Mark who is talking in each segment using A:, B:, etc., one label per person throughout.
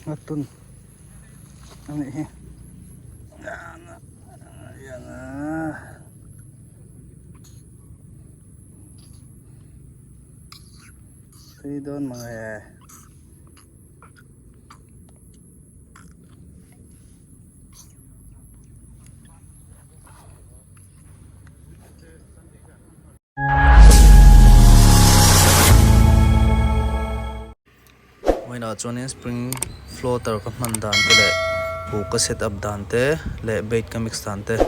A: Ngatun a nih hi. Tui dawn mang e.
B: Vawiinah chuanin spring floater ka hman dan te leh hu ka set up dan te leh bait ka mix dan te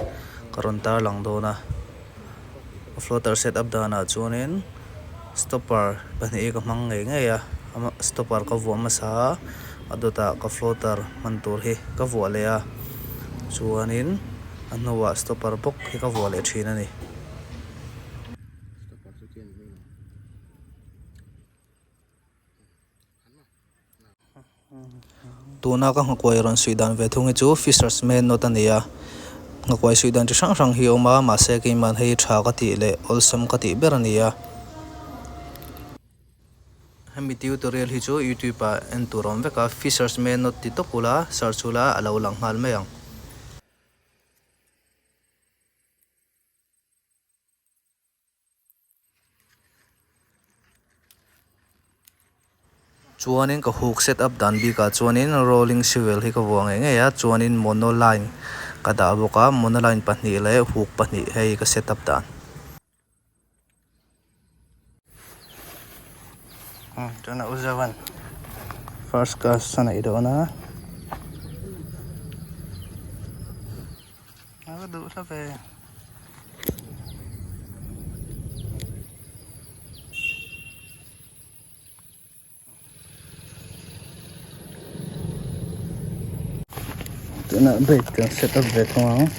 B: ka rawn tarlang dawn a floater set up danah chuanin stopper pahnih hi ka hmang ngei ngei a stopper ka vuah hmasa a a dawtah ka floater hman tur hi ka vuah leh a chuanin a hnuah stopper bawk hi ka vuah leh thin a ni. Tuna ka nghakuai rawn suih dan ve thung hi chu Fisher's Man note a ni a, nghakuai suih dan chi hrang hrang hi a awm a, mahse keimah hei tha ka tih leh awlsam ka tih ber a ni a. Hemi tutorial hi chu YouTube ah en tur a awm vek a, Fisher's Man note ti tawp ula search ula a lo lang nghal mai ang. Chuanin ka hook set up dan bikah chuanin rolling swivel hi ka vuah ngei ngei a chuanin mono line ka dah bawk a mono line pahnih leh hook pahnih hei ka set up dan.
A: Tuna u Zovan first class a neih dawn a a va duh hlauh ve. Tunah bait kan set up ve thung ang.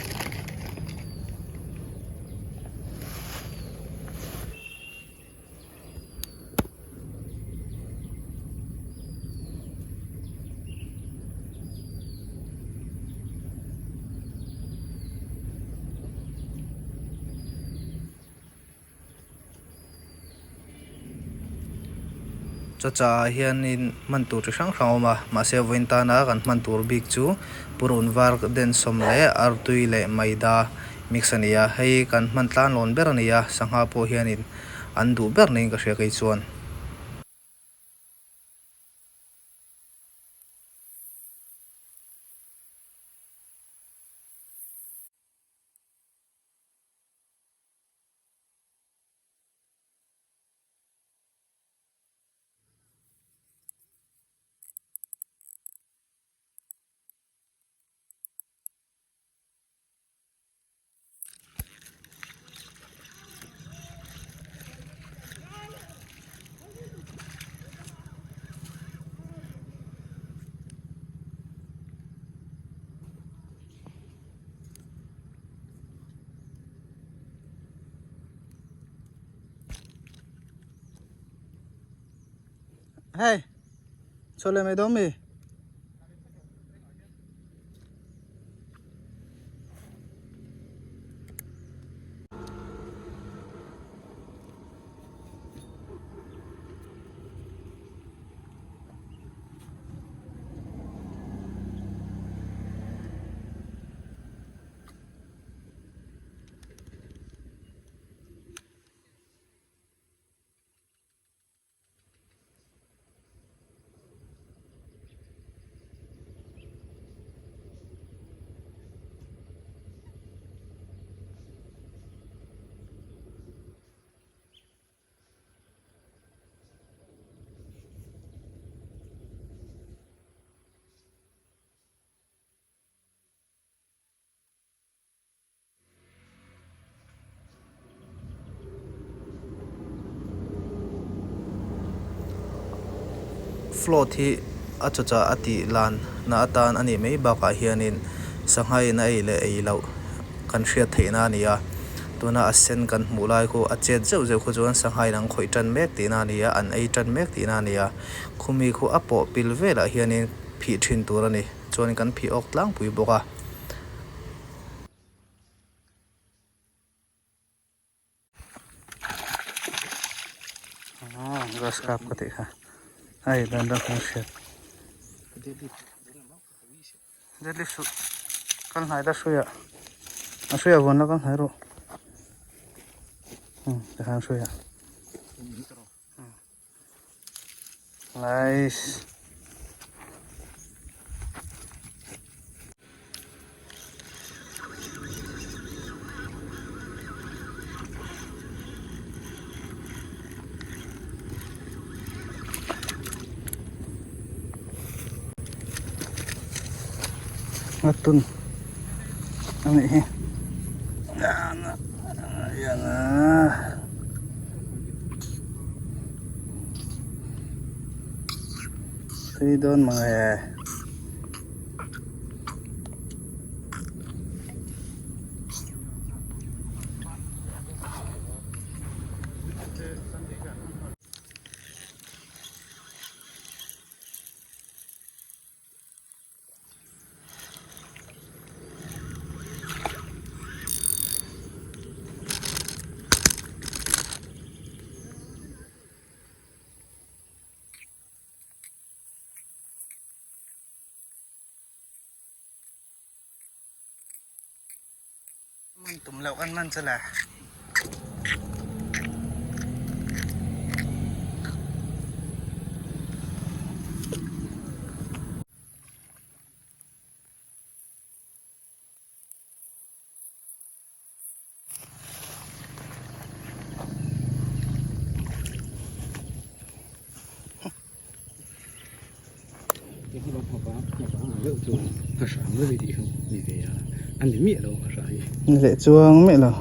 B: Chaw ah hianin hman tur chi hrang hrang a awm a mahse vawiin tana kan hman tur bik chu purun var densawm leh artui leh maida mix a ni a hei kan hman tlan lawn ber a ni a sangha pawh hianin an duh ber niin ka hria kei chuan.
A: Hey, chawlh leh mai dawn mi?
B: Float hi a chawchah a tih lan na atan a nih mai bakah hianin sangha in a ei leh ei loh kan hriat theih na a ni a tuna a sen kan hmuh lai khu a chet zeuh zeuh khu chuan sangha in an khawih tan mek tihna a ni a an ei tan mek tihna a ni a khumi khu a pawh pil velah hianin phih thin tur a ni chuan kan phih awk tlangpui bawk a.
A: Grass cup ka tih kha hei dan ram hmang hriat. Deadlift suh kal hnai la hruiah a hruiah vawn la kal hnai rawh umm tikhan hruiah nice. Ngatun a nih hi tui dawn mang e. Man tum loh kan man chu le. Ni leh chuang miah lo.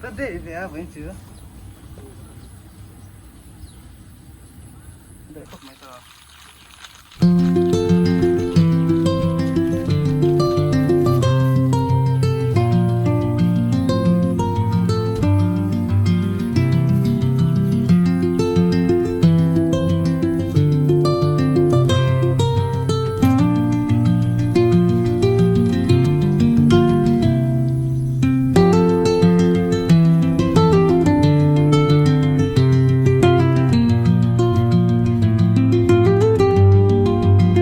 A: Ka deh ve a vawiin chu. Deh khawp mai ta.